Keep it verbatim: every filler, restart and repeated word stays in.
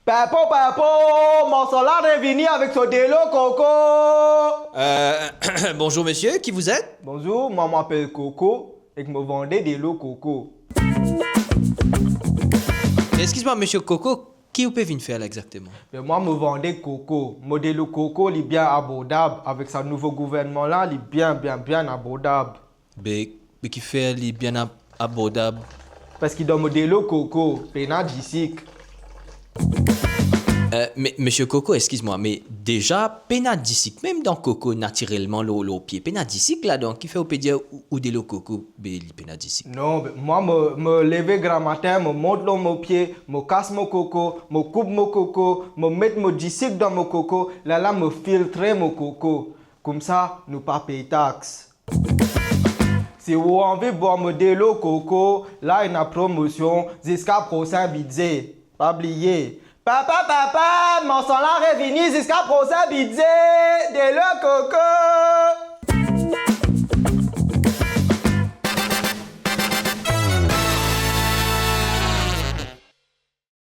Pipo, pipo, marsan la revini avek so delo koko. Euh, bonjour monsieur, qui vous êtes ? Bonzour, mwa mo apel Koko, ek mo vande delo koko. Excuse-moi monsieur Koko, ki ou pe vinn fer la exakteman ? Be mwa mo vande koko, mo delo koko li bien abordab avek sa nouvo gouvernman la, li bien, bien, bien abordab. Be, be kifer li bien ab-, abordab ? Parski dan mo delo koko, pena disik. Euh, me, monsieur Koko, excuse-moi, me deza pena disik mem dan koko natirelman lor, lor pie. Pena disik ladan, kifer ou pe dir ou, ou delo koko, be li pena disik ? Non, be mwa mo, mo leve gramatin, mo mont lor mo pie, mo kas mo koko, mo koup mo koko, mo met mo disik dan mo koko, lerla mo filtre mo koko. Koumsa, nou pa pey tax. Si ou anvi bwar mo delo koko, la ena promosion ziska prosin bidze. Pa bliye. Papa, papa, marsan la revini ziska prosin bidze. Delo koko.